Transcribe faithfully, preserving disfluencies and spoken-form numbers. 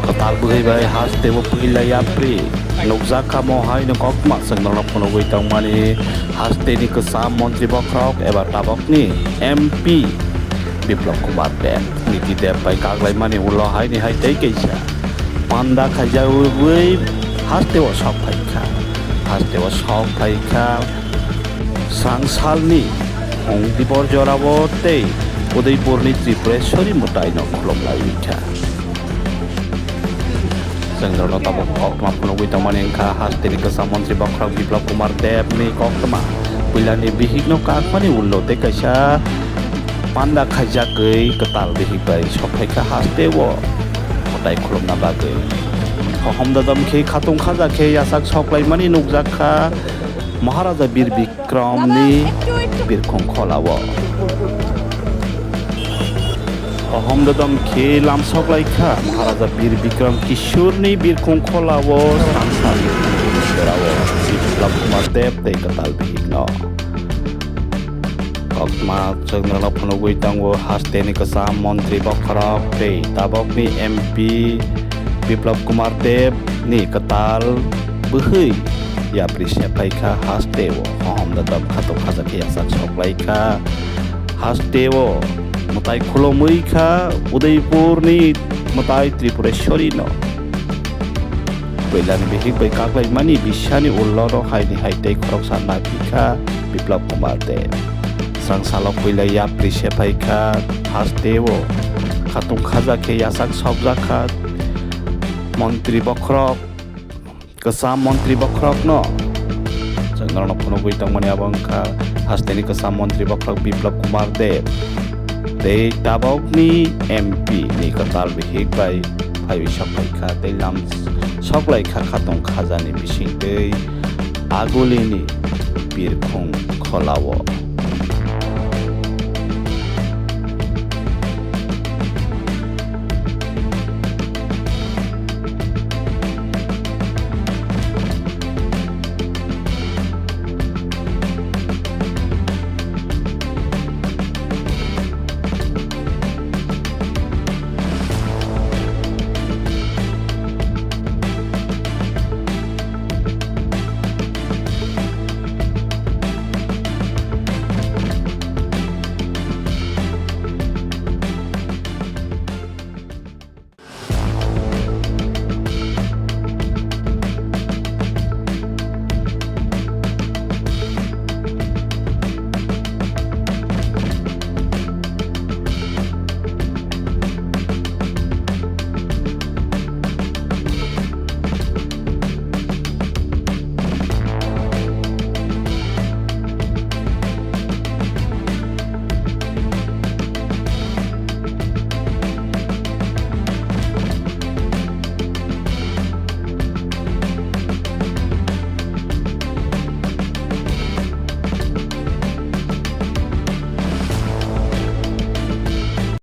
Kwtal bwrwi bai haste o puila yapri nukjak kha, mo hai no kokma chwng norok phunugwi tongmani. Haste ni kwcham montri bokhorok eba tabokni M P Biplab Kumar Deb, Niti Deb bai kaklaimani ulo hai ni hai tei kaisa panda khaijagwi haste o sok phai kha. Haste o sok phai kha. Srang salni hong dibor jorao tei Udaipurni Tripureshwari mwtaino khulumlai kha. Chwng norokno tabuk koktwma phunugwi tongmani wngkha hasteni kwcham montri bokhorok Biplab Kumar Debni koktwma. Puilani bihikno kakmani ulo tei kaisa panda khaijakgwi kwtal bihik bai sokphaikha hasteo mwtai khulumna bagwi. Hohom dodom khe khatung khaja khe yachak soklaimani nukjak kha Maharaja Bir Bikromni birkhung kholao. Hohom dodom khe lamsok lai kha Maharaja Bir Bikrom Kishorni birkhung kholao sangsari jorao Biplab Kumar Deb tei kwtal bihikno. Koktwma chwng norokno phunugwi tongo hasteni kwcham montri bokhorok tei tabokni M P Biplab Kumar Deb ni kwtal bwhwi yapri sephai kha hasteo hohom dodom khatung khaja khe yachak soklai kha hasteo mwtai khulumwi kha Udaipurni mwtai Tripureshwari no. Puilani bihik bai kaklaimani bisani ulo no hai ni hai tei khoroksa naiphikha Biplab Kumar Deb. Srang salo puila yapri sephai kha hasteo khatung khaja khe yachak sokjak kha montri bokhorok, kwcham montri bokhorokno. Chwng norokno phunugwi tongmani abo wngkha hasteni kwcham montri bokhorok Biplab Kumar Deb tei tabokni M P ni kwtal bihik bai phaiwi sokphai kha tei lam soklai kha khatung khajani bisingtwi Agulini birkhung kholao.